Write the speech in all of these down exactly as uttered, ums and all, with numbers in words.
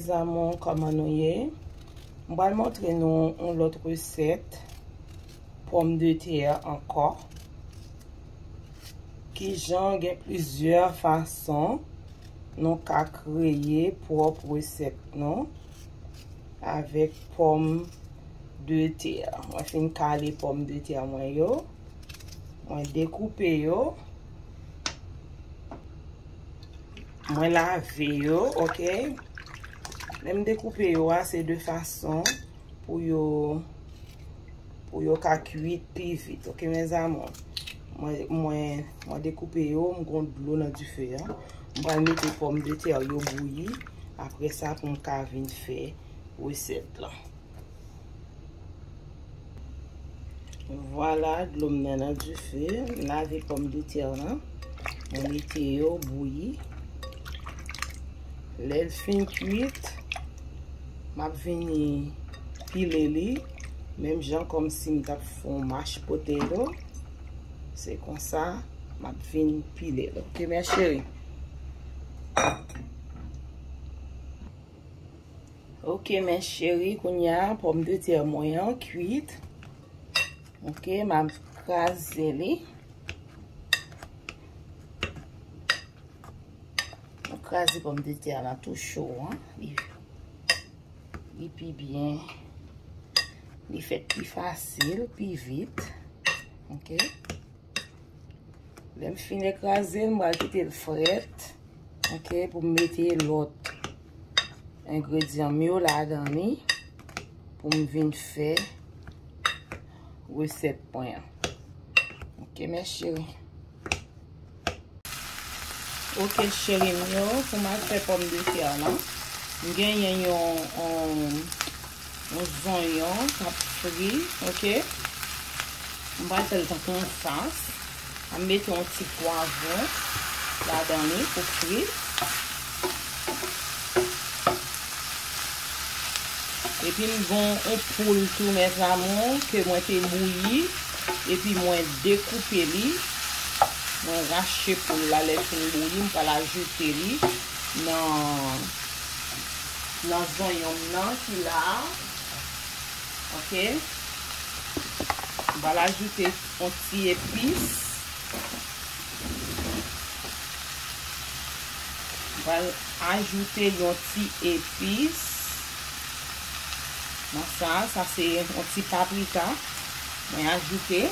Zanmi, kòman nou ye? M pral montre nou yon lòt resèt pòmdetè ankò. Kijan gen plizyè fason nou ka kreye pwòp resèt nou avèk pòmdetè. Mwen fin kale pòmdetè mwen yo. Mwen dekoupe yo. Mwen lave yo, oke? Lè m dekoupe yo a, se de fason pou yo, pou yo ka kwit pi vit, oke, mes amours? Mwen, mwen, mwen dekoupe yo, m gon dlo nan dife a. M pral mete pòmdetè yo bouyi. Apre sa, pou m ka vin fè resèt la. Vwala, dlo m nan nan dife. M lave pòmdetè lan. Mwen mete yo bouyi. Lè l fin kwit, m ap vini pile li. Menm jan kòmsi m t ap fè yon mash potato. Se konsa, m ap vin pile l. Oke, mes chéris? Ok, mes chéris, kounye a, pòmdetè mwen an kwit. Ok, m ap kraze li. M kraze pòmdetè la tou cho an. Li, li pi byen. Li fèt pi fasil, pi vit. Ok. Lè m fin kraze l, m pral kite l frèt. Ok, pou m mete lòt engredyan m yo ladan li. Pou m vin fè resèt mwen an. Ok, mes chéris. Ok, cheri m yo, pou m al fè pòmdetè lan, m genyen yon, yon, yon zonyon k ap fri, ok? M pral fè l tankou yon sas. M ap mete yon ti pwavwon ladan li pou fri. Epi m gon yon poul tou, mes amours, ke mwen te bouyi. Epi mwen dekoupe li. Mwen rache poul la, lè l fin bouyi, m pral ajoute li nan, nan zonyon m nan ki la a. Ok. M pral ajoute yon ti epis. M pral ajoute yon ti epis nan sa. Sa se yon ti paprika mwen ajoute.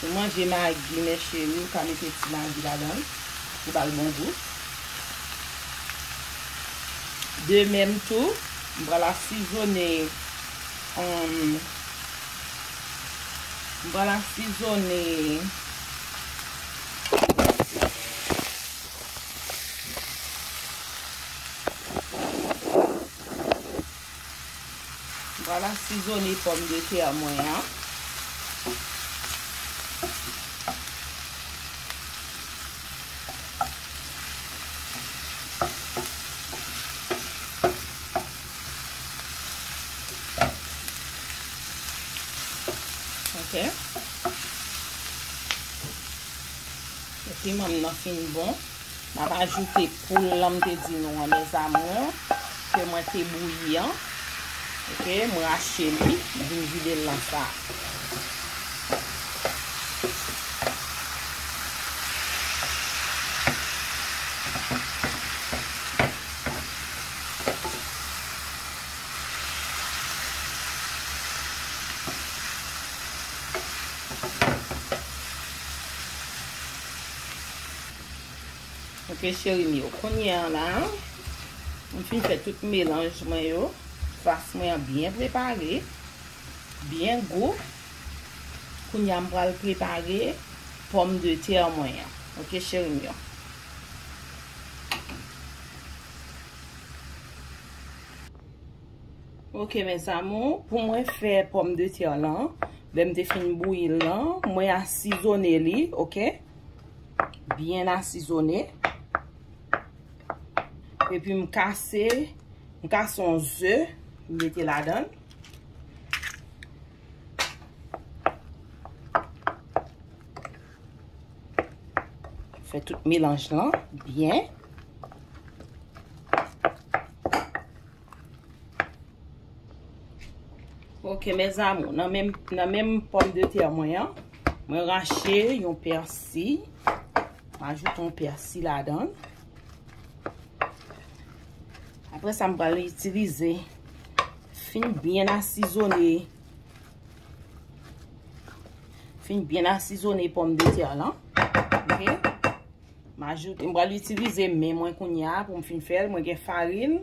Si w manje magi, mes chéris, ou ka mete ti magi ladan l pou ba l bon gou. De menm tou, m pral asizone, um, m pral asizone, m pral asizone pòmdetè mwen an. Ok. Epi piman m nan fin bon. M ap ajoute poul lan m te di nou an, mes amours, ke mwen te bouyi an. Ok, mwen rache li, m vin vide l nan sa. Ok, cheri m yo. Kounye a la, m fin fè tout melanj mwen yo. Sas mwen an byen prepare, byen gou. Kounye a, m pral prepare pòmdetè mwen an. Ok, cheri m yo. Ok, mes amours, pou mwen fè pòmdetè lan, lè m te fin bouyi l lan, mwen asizone li, ok? Byen asizone. Epi m kase, m kase yon ze, m mete ladan l. Fè tout melanj lan byen. Ok, mes amours, nan menm, nan menm pòmdetè mwen an, mwen rache yon pèsi. Mwen ajoute yon pèsi ladan l. Apre sa, m pral itilize, fin byen asizone, fin byen asizone pòmdetè lan. Ok? M ajoute, m pral itilize men mwen kounye a pou m fin fè l. Mwen gen farin,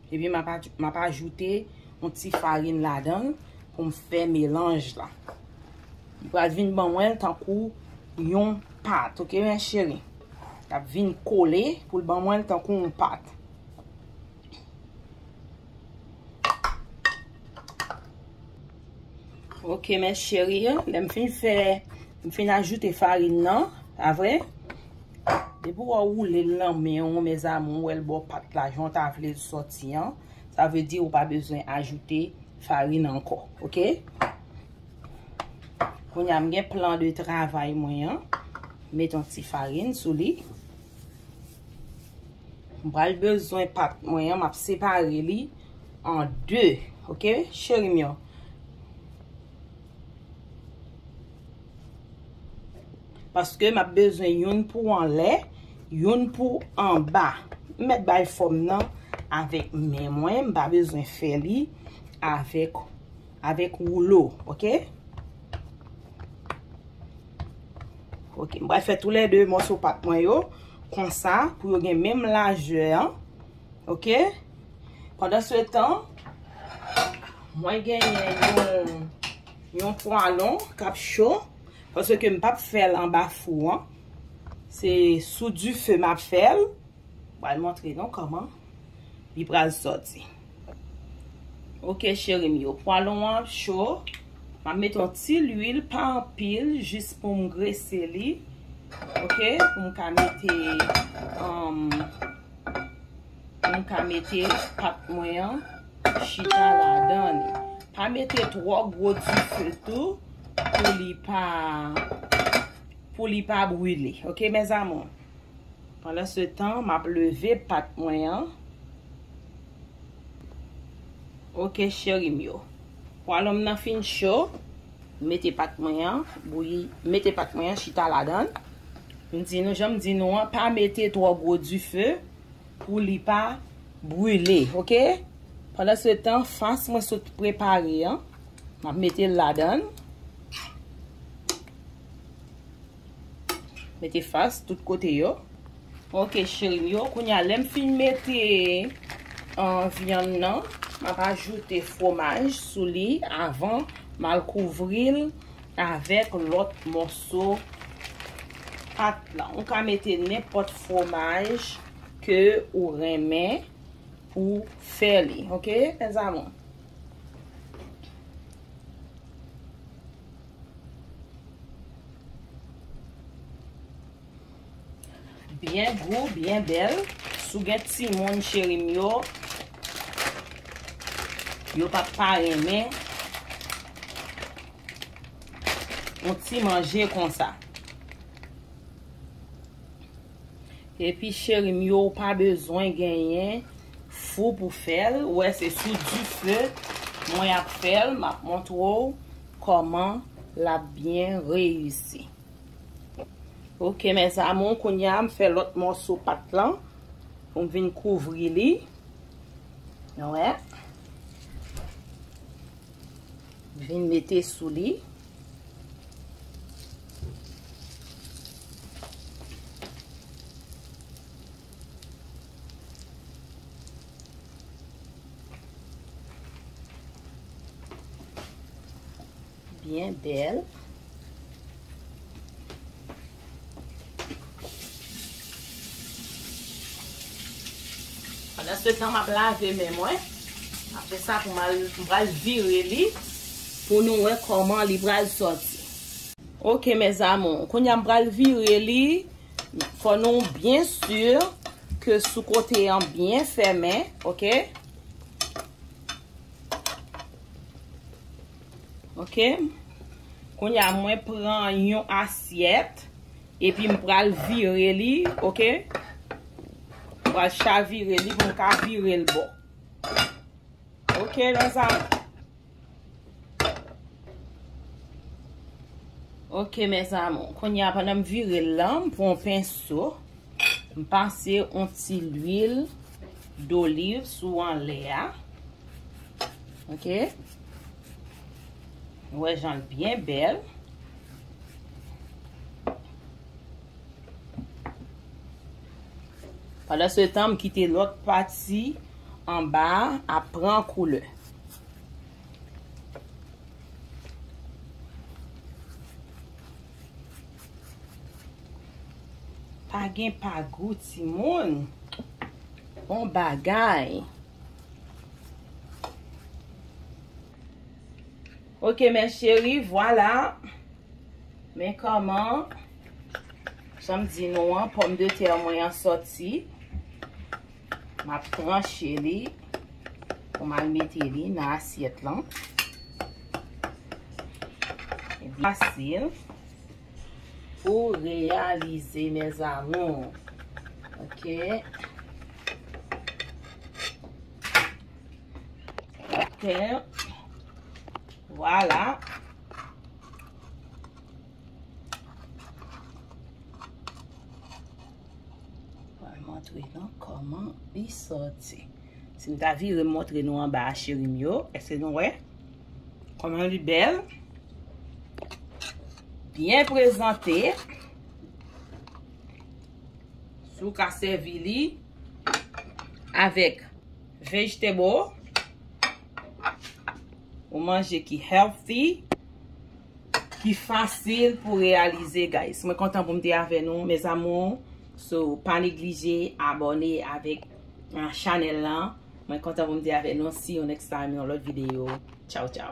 epi m ap aj-, m ap ajoute yon ti farin ladan l pou m fè melanj la. Li pral vin ban mwen l tankou yon pat, ok, mes chéris? L ap vin kole pou l ban mwen l tankou yon pat. Ok, mes chéris, lè m fin fè, m fin ajoute farin nan, pa vre? Depi w woule l nan men w, mes amours, w wè l ba w pat la, jan w ta vle l sòti an, sa vle di ou pa bezwen ajoute farin ankò, ok? Kounye a, m gen plan de travay mwen an. Met yon ti farin sou li. M pral bezwen pat mwen an, m ap separe li an de. Ok, cheri m yo? Paske m ap bezwen youn pou anlè, youn pou anba. M mèt bay fòm nan avèk men mwen, m pa bezwen fè li avèk, avèk woulo, ok? Ok, m pral fè toulède mòso pat mwen yo konsa pou yo gen menm lajè an. Ok? Pandan se tan, mwen genyen yon, yon pwalon k ap cho, paske m p ap fè l anba fou an. Se sou dife m ap fè l. M pral montre nou kòman li pral sòti. Ok, cheri m yo, pwalon an ap cho. M ap mete yon ti lwil, pa anpil, jis pou m grese li. Ok, pou m ka mete, um, pou m ka mete pat mwen an chita ladan li. Pa mete twò gwo dife tou pou li pa, pou li pa brile. Ok, mes amours? Pandan se tan, m ap leve pat mwen an. Ok, cheri m yo. Pwalon m nan fin cho. Mete pat mwen an, bouyi, mete pat mwen an chita ladan l. M di nou, jan m di nou an, pa mete twò gwo dife pou li pa brile, ok? Pandan se tan, fas mwen sot prepare an, m ap mete l ladan l. Mete fas tout kote yo. Ok, cheri m yo, kounye a, lè m fin mete, ah, vyann nan, m ap ajoute fwomaj sou li avan m al kouvri l avèk lòt mòso pat la. Ou ka mete nenpòt fwomaj ke ou renmen pou fè li. Ok, mes amours? Byen gou, byen bèl. Si w gen timoun, cheri m yo, yo p ap pa renmen yon ti manje konsa. Epi, cheri m yo, ou pa bezwen genyen fou pou fè l. Ou wè, se sou dife mwen ap fè l. M ap montre w kòman l ap byen reyisi. Ok, mes amours, kounye a, m fè lòt mòso pat lan pou m vin kouvri li. Nou wè. Vin mete sou li. Byen bèl. Pandan se tan, m ap lave men mwen. Apre sa, pou m al, m pral vire li pou nou wè kòman li pral sòti. Ok, mes amours. Kounye a, m pral vire li. Fò nou byen si ke sou kote an byen fèmen, ok? Ok. Kounye a, mwen pran yon asyèt epi m pral vire li, ok? M pral chavire li pou m ka vire l bò. Ok, mes amours. Ok, mes amours, kounye a pandan m vire l lan, m pran yon penso, m pase yon ti lwil doliv sou anlè a. Ok? Nou wè jan l byen bèl. Pandan se tan, m kite lòt pati anba a ap pran koulè. Pa gen pa gou, timoun. Bon bagay. Ok, mes chéries, vwala. Men kòman, jan m di nou an, pòmdetè mwen an sòti. M ap tranche li pou m al mete li nan asyèt lan. Fasil pou reyalize, mes amours. Ok. Ok. Vwala. Mwen montre nou kòman li sòti. Si m ta vire m montre nou anba a, cheri m yo, èske nou wè kòman li bèl? Byen prezante. Si w ka sèvi li avèk vegetable, yon manje ki healthy, ki fasil pou reyalize, guys. Mwen kontan pou m te avè nou, mes amours. So, pa neglije abòne avèk, uh, chanèl lan. Mwen kontan pou m te avè nou. See you next time, yon lòt videyo. Tchaw, tchaw.